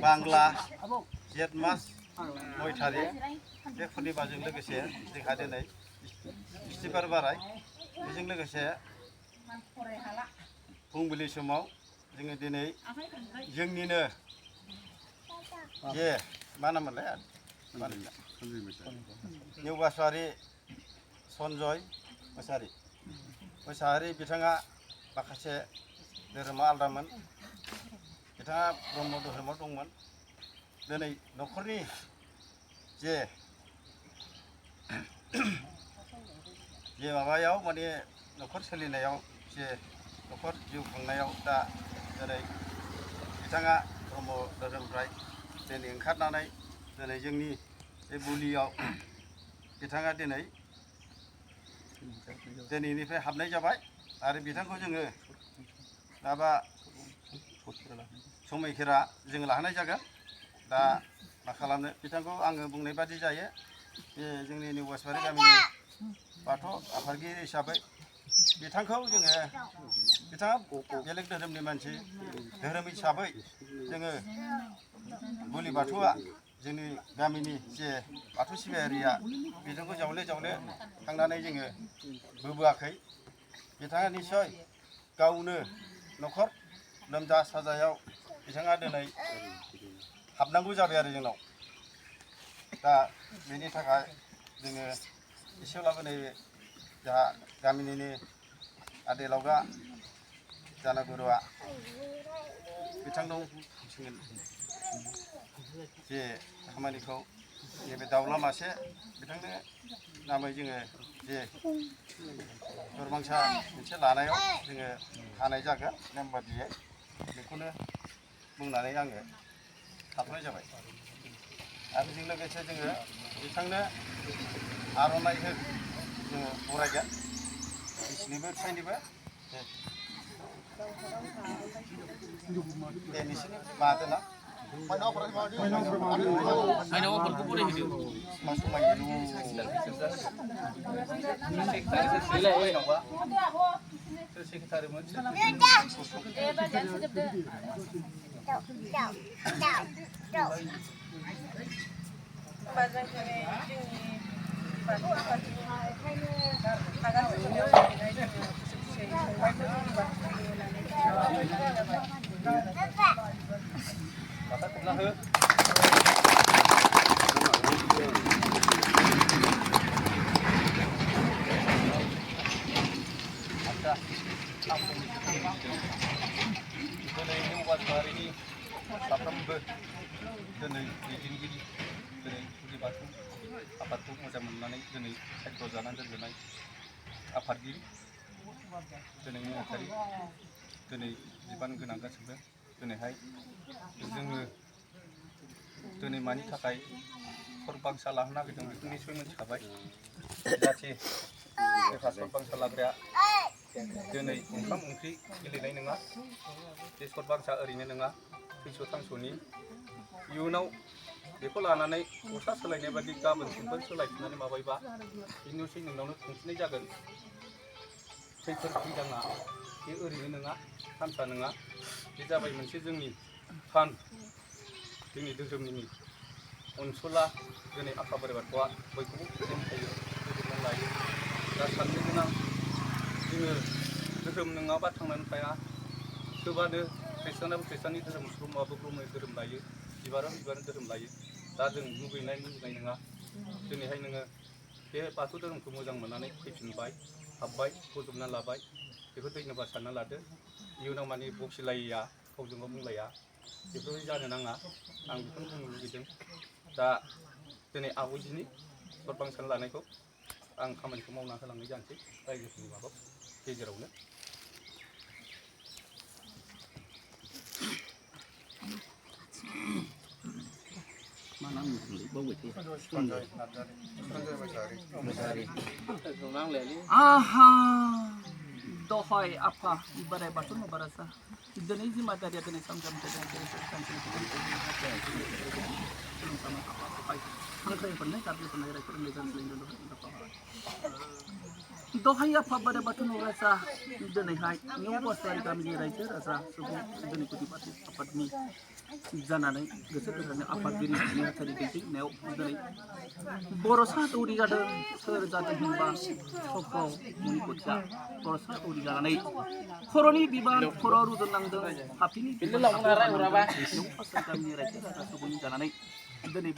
बांला जेठ मास 9 थारिख बे पुर्निमाजों लोगोसे जोंहा दिनै बिस्थिबार बाराय बेजों लोगोसे फुंबिलि समाव जोङो दिनै जोंनिनो जे मा नाममोनलाय नेवगासुवारि सनजय मोसाहारि बिथाङा माखासे धोरोमा आलादामोन बिथाङा ब्रह्म धोरोमाव दंमोन दिनै न'खरनि जे माबायाव माने न'खर सोलिनायाव जे न'खर जिउ खांनायाव दा दिनै बिथाङा ब्रह्म धोरोमनिफ्राय दिनै ओंखारनानै दिनै जोंनि बे बुलियाव बिथाङा दिनैनिफ्राय हाबनाय जाबाय आरो बिथांखौ जोङो माबा समायखेरा जोङो लाहोनाय जागोन दा मा खालामनो बिथांखौ आङो बुंनाय बादि जायो बे जोंनि नेवगासुवारि गामिनि बाथौ आफादगिरि हिसाबै बिथांखौ जोङो बिथाङा बेलेग धोरोमनि मानसि धोरोम हिसाबै जोङो बुलि बाथौआ जोंनि गामिनि जे बाथौ सिबियारिया बिथांखौ जावले थांनानै जोङो बोबोआखै बिथाङा निस्सय गावनो न'खर लोमजा साजायाव बिथाङा दिनै हाबनांगौ जाबाय आरो जोंनाव दा बेनि थाखाय जोङो एसेब्लाबो नैबे जोंहा गामिनिनो आदै लावगा जानागुरुआ बिथांनाव जे खामानिखौ नैबे दाउला मासे बिथांनो नामै जोङो जे दरबांसा मोनसे लानायाव जोङो हानाय जागोन नेम बादियै बेखौनो बुंनानै आङो थाथ'नाय जाबाय आरो बेजों लोगोसे जोङो बिथांनो आर'नाइ जोङो बरायगोन बिसिनिबो फिसायनिबो दे नोंसोरनि मादोना माइनावफोरखौ बरायहैदो मा समायो सेक्रेटारिमोन दिनै नेवगासुवारिनि साफ्रोमबो दिनै दैदेनगिरि दिनै बुलि बाथौ आफादखौ मोजां मोननानै दिनै सायख' जानानै दोनजानाय आफादगिरि दिनै नेहाथारि दिनै बिबान गोनां गासैबो दिनैहाय जोङो दिनै मानि थाखाय सरबांसा लाहोनो नागिरदों बेखौ निस्सय मोनथिखाबाय जाहाथे जोंहा सरबांसा लाग्राया दिनै ओंखाम ओंख्रि गेलेनाय नङा बे सरबांसा ओरैनो नङा थैस' थांस'नि इयुनाव बेखौ लानानै गस्ला सोलायनाय बादि गाबोन समफोर सोलायफिननानै माबायोबा निस्सय नोंनावनो खुंफिननाय जागोन खैफोद खैदाङा बे ओरैनो नङा थामसा नङा बे जाबाय मोनसे जोंनि फान जोंनि धोरोमनि अनसुला दिनै आफा बोराइ बाथौआ बयखौबो फोथायो फोजोबनानै लायो दा साननो गोनां जोङो धोरोम नङाबा थांनानै थाया सोबानो खृष्टानाबो खृष्टाननि धोरोम ब्रह्मआबो ब्रह्मनि धोरोम लायो बिबाराबो बिबारनि धोरोम लायो दा जों लुबैनाय नङा दिनैहाय नोङो बे बाथौ धोरोमखौ मोजां मोननानै फैफिनबाय हाबबाय बजबना लाबाय बेखौ धन्यबाद सानना लादो इयुनाव माने बखिलायैया गावजों गाव बुंलाया बेफोरबायदि जानो नाङा आं बेखौनो बुंनो लुबैदों दा दिनै आवैदिनि सरबांसा लानायखौ आं खामानिखौ मावना होलांनाय जानोसै रायजोफोरनि माबायाव गेजेरावनो मा नाम आहा दहाय आफा बोराइ बाथौ नबारासा दिनै जिमादारिया दिनै सानफ्रोमबो हांख्रायफोरनाय गाबज्रिफोरनाय रायफोर मेजान सोलिनो दहाय आफा बोराइ बाथौ न'राजा दिनैहाय निउ बसबारि गामिनि रायजो राजा सुबुं दिनै गुदि बाथौ आफादनि जानानै गोसो गोथारनि आफादगिरि नेहाथारि दैदेननायाव दिनै बर'सा दौरि जादों सोर जादों होनबा सख्र मणिपुरसा बर'सा दौरि जानानै खर'नि बिबान खर' रुजुननांदों हाफिनि गामिनि रायजो राजा सुबुंनि जानानै दिनै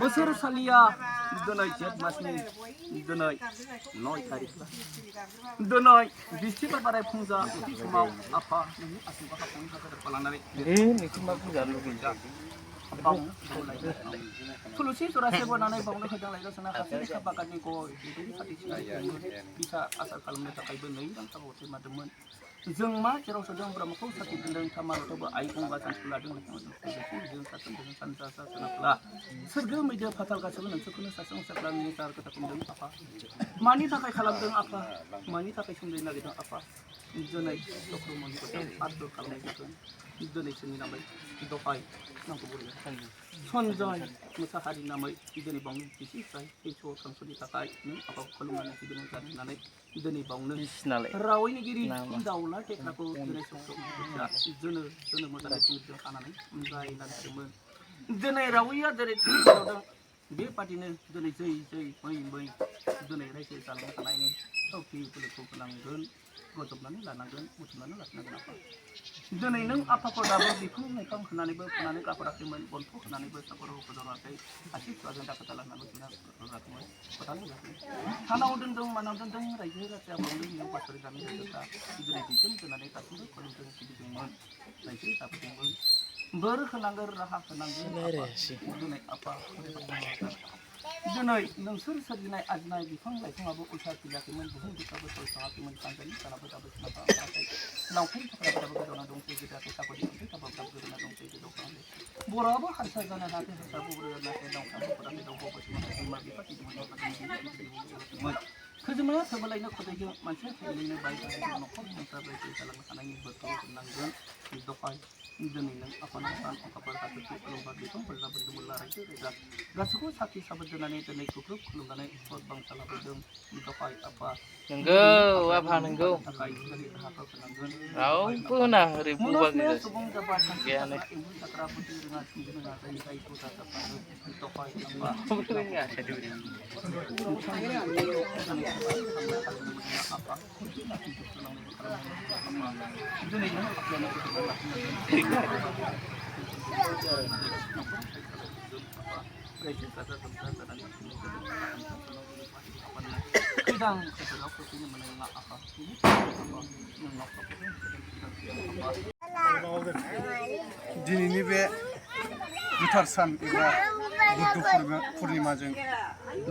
बोसोरसालिया दिनै जेठ मासनि दिनै 9 तारिख दिनै बिस्थिबार बाराय फुंजा उथि समाव आफा नोंनि आसिरबाद हाफांनि हाजार लानानै थुलुसि जरासे बनानै बावनो होदों लायगासिनो खाथिनि बागाननि गय बिदिनो खाथि फिसा आसार खालामनो थाखायबो 2 रां थाबाव मादोंमोन जों मा जेराव सोदों ब्रह्मखौ साथि दोनदों थामारथबो आइ गंगा सानसु लादों जों सासन जों सानजा सासनाफ्ला सोरगो मैदो फाथाल गासैबो नोंसोरखौनो सासे अंसारफ्ला मिनिसार खोथा बुंदों आफा मानि थाखाय खालामदों आफा मानि थाखाय सोंनो नागिरदों आफा दिनै सख्र मणिपुरसा आदर खालामनाय जागोन दिनै सोंनि नामै दहाय नांगौ सन्जय मोसाहारि नामै दिनै बावनो बिसिफ्राय थैस' थांस'नि थाखाय नों आफाखौ खुलुमनानै सिबिनो जानो होननानै दिनै बावनो रावैनिगिरि दाउला टेक्राखौ दिनै जोनो मोजाङै थुंगिजों खानानै जायनानै होदोंमोन दिनै रावैया जेरै थुंगिदों बेबादिनो दिनै जै जै मै दिनै रायजो जालांनो हानायनि थावथि बोलोखौ होनांगोन गजबनानै लानांगोन बुथुमनानै लाखिनांगोन आफा दिनै नों आफाखौ दाबो बिफां लाइफां होनानैबो फुनानै गाफोराखैमोन बन्थ' होनानैबो साफोराव होदोराखै आसि फिसाजों दाखोथा लानानै होआखैमोन खदाल होआखै थानाव दोन्दों मानाव दोन्दों रायजो राजाया बावनो नियाव बासरि गामि रायजोफ्रा दिनै बिजों दोननानै गासैबो खुलुमदों सिबिदोंमोन रायजो जाबोदोंमोन बोर होनांगोन राहा होनांगोन दिनै आफा दिनै नोंसोर सोरजिनाय आरजिनाय बिफां लाइफाङाबो उल्था फैयाखैमोन बुहुम बिखाबो सलथाङाखैमोन सानजानि सानाबो दाबो सोनाबा ओंखाराखै लावखाय फाफ्राबो गोदावना दंसै गोदाखै साखरि अन्थाइ थाबाफ्राबो गोदावना दंसै गोदावखाङाखै बर'आबो हारसा जानो हायाखै हारसाबो बर' जानो हायाखै दाउफ्राबो फराखै दाउबो बसोमाखै बिमा बिफा थैदोंमोन खोजोमाया थोबोलायनो खदैजों मानसिया थैलायनो बाय बाहायजों न'खर संसार रायजो जालांनो हानायनि बोरखौ होनांगोन दहाय दिनै नों आफानाव सान अखाफोर हाथरखि खुलुमबा बिफां फोरजा बोन्दोंमोनला रायजो राजा गासैखौ साखि साबोद दोननानै दिनै गुग्रुब खुलुमनानै सत बांसा लाबोदों दहाय आफा नंगौ आफा नंगौ थाखाय दिनै राहाखौ होनांगोन रावबो होना ओरै बुबा मनुष्य सुबुं जाबा सानसे जाग्रा एम्फौ जाग्रा बुद्धि रोङा सिन्थि रोङा जायनि जायखौ जाजाफ्लाङो दहाय आफा दिनै नों आफायानो फोजोबना लाखिनांगोन रायजो राजा संसार जानानै खैदां खैफोदाव खोख्लैनो मोननाय नङा आफा दिनैनि बे गोथार सान एबा बुद्ध पुर्निमाजों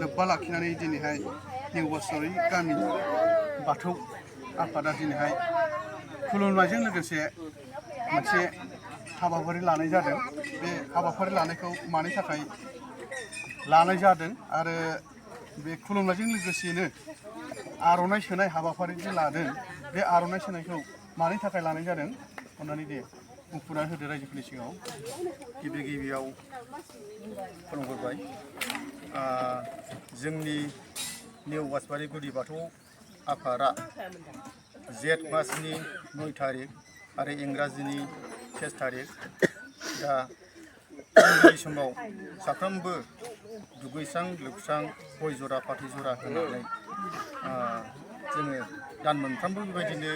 लोब्बा लाखिनानै दिनैहाय निउ बसबारि गामि बाथौ आफादा दिनैहाय खुलुमनायजों लोगोसे मोनसे हाबाफारि लानाय जादों बे हाबाफारि लानायखौ मानि थाखाय लानाय जादों आरो बे खुलुमनायजों लोगोसेनो आर'नाइ सोनाय हाबाफारि जे लादों बे आर'नाइ सोनायखौ मानि थाखाय लानाय जादों अन्नानै दे बुंफुरना होदो रायजोफोरनि सिगाङाव गिबियाव खुलुमग्रोबाय जोंनि निउ बसबारि गुदि बाथौ आफादा जेठ मासनि 9 तारिख आरो इंराजिनि 6 तारिख दा फुंबिलि समाव साफ्रोमबो दुगैस्रां लोबस्रां गय जरा फाथै जरा होनानै जोङो दान मोनफ्रोमबो बेबायदिनो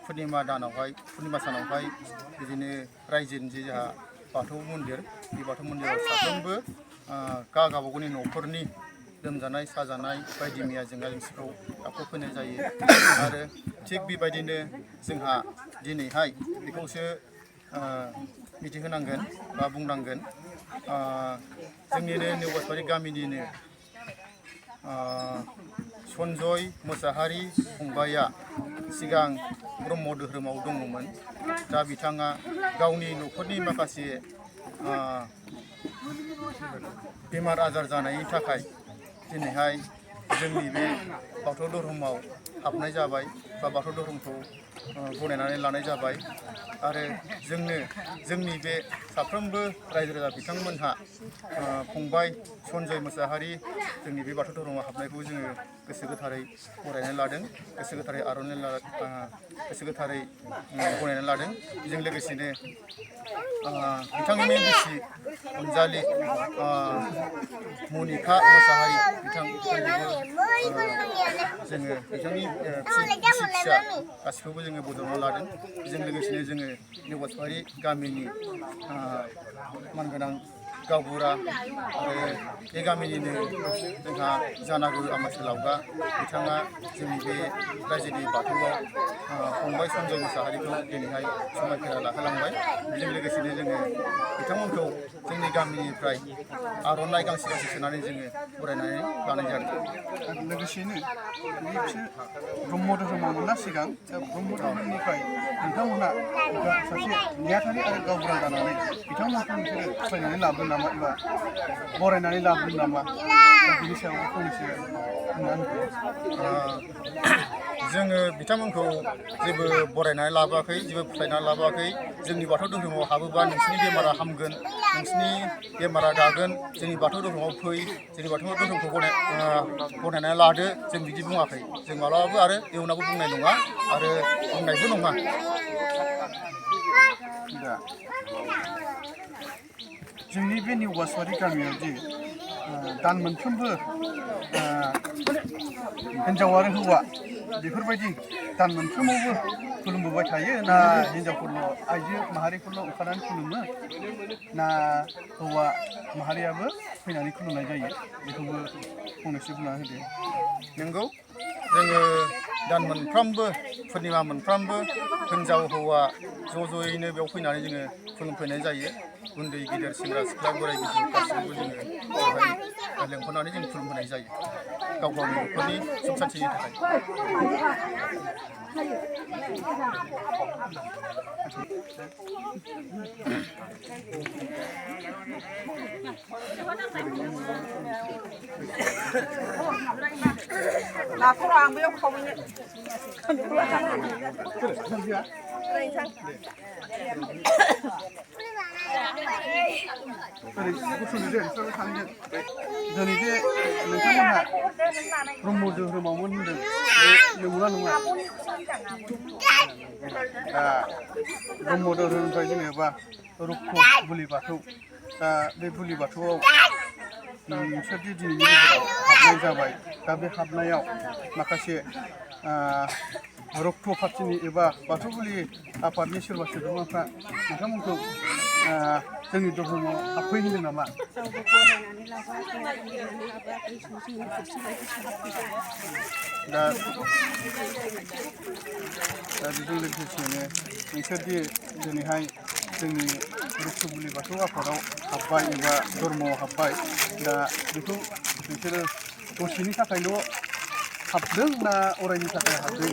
पुर्निमा सानावहाय बिदिनो रायजोनि जे जोंहा बाथौ मन्दिर बे बाथौ मन्दिराव साफ्रोमबो गावबागावनि न'खरनि लोमजानाय साजानाय बायदि मैया जेंना जेंसिखौ गाबख'फैनाय जायो आरो थिग बेबायदिनो जोंहा दिनैहाय बेखौसो मिथिहोनांगोन बा बुंनांगोन जोंनिनो निउ बसबारि गामिनिनो सन्जय मोसाहारि फंबाया सिगां ब्रह्म धोरोमाव दङमोन दा बिथाङा गावनि न'खरनि माखासे बेमार आजार जानायनि थाखाय दिनैहाय जोंनि बे बाथौ धोरोमाव हाबनाय जाबाय बा बाथौ धोरोमखौ गनायनानै लानाय जाबाय आरो जोंनि बे साफ्रोमबो रायजो राजा बिथांमोनहा फंबाय सन्जय मोसाहारि जोंनि बे बाथौ धोरोमाव हाबनायखौ जोङो गोसो गोथारै बरायनानै लादों, गोसो गोथारै गनायनानै लादों। बेजों लोगोसेनो बिथांनि बिसि अनजालि मनिका मोसाहारि जोङो बिथांनि फिसा गासिखौबो जोङो बजबना लादों। बेजों लोगोसेनो जोङो नेवासबारि गामिनि मानगोनां गावबुरा आरो बे गामिनिनो जोंहा जानागुरु आमासि लावगा बिथाङा जोंनि बे रायजोनि बाथौआव फंबाय सन्जय मोसाहारिखौ दिनैहाय समायखेरा लाहोलांबाय। बेजों लोगोसेनो जोङो बिथांमोनखौ जोंनि गामिनिफ्राय आर'नाइ गांसे सोनानै जोङो बरायनानै लानाय जादों। लोगोसेनो बिसोर ब्रह्म धोरोमावमोन ना सिगां ब्रह्म धोरोमनिफ्राय नोंथांमोनहा सासे नेहाथारि आरो गावबुरा जानानै बिथांमोनखौ बिसोरो फरायनानै लाबोदों नामा एबा बरायनानै लाबोदों नामा बिनि सायाव फंनैसो जोङो बिथांमोनखौ जेबो बरायनानै लाबोआखै, जेबो फुस्लायनानै लाबोआखै। जोंनि बाथौ धोरोमाव हाबोबा नोंसिनि बेमारा हामगोन, नोंसिनि बेमारा गागोन, जोंनि बाथौ धोरोमाव फै, जोंनि बाथौ धोरोमखौ गनायनानै लादो, जों बिदि बुङाखै। जों मालाबाबो आरो इयुनावबो बुंनाय नङा आरो बुंनायबो नङा। दा जोंनि बे नेवासबारि गामियाव जे दान मोनफ्रोमबो हिन्जाव आरो हौवा बेफोरबायदि दान मोनफ्रोमावबो खुलुमबोबाय थायो ना हिन्जावफोरल' आइजो माहारिफोरल' ओंखारनानै खुलुमो ना हौवा माहारियाबो फैनानै खुलुमनाय जायो? बेखौबो फंनैसो बुंना होदो। नंगौ, जोङो दान मोनफ्रोमबो पुर्निमा मोनफ्रोमबो हिन्जाव हौवा ज' ज'यैनो बेयाव फैनानै जोङो खुलुमफैनाय जायो। उन्दै गिदिर सेंग्रा सिख्ला बोराय बुरै गासैखौबो जोङो बेवहाय लेंहरनानै जों खुलुमहोनाय जायो गाव गावनि न'खरनि सुख सान्तिनि थाखाय। 나서로 안 배워 가보니. दिनै जे नोंथांमोनहा ब्रह्म धोरोमावमोन होनदों, नंगौना नङा? दा ब्रह्म धोरोमनिफ्राय जेनेबा रुक्ष बुलि बाथौ, दा बे बुलि बाथौआव नोंसोरदि दिनैनि गेजेराव हाबनाय जाबाय, दा बे हाबनायाव माखासे रक्त पार्टिनि एबा बाथौ बुलि आफादनि सोरबा सोद्रोमाफ्रा नोंथांमोनखौ जोंनि धर्मआव हाबफैहोदों नामा? दा बेजों लोगोसेनो नोंसोरदि दिनैहाय जोंनि रक्त बुलि बाथौ आफादाव हाबबाय एबा धर्मआव हाबबाय, दा बेखौ नोंसोरो दसेनि थाखायल' हाबदों ना अरायनि थाखाय हाबदों?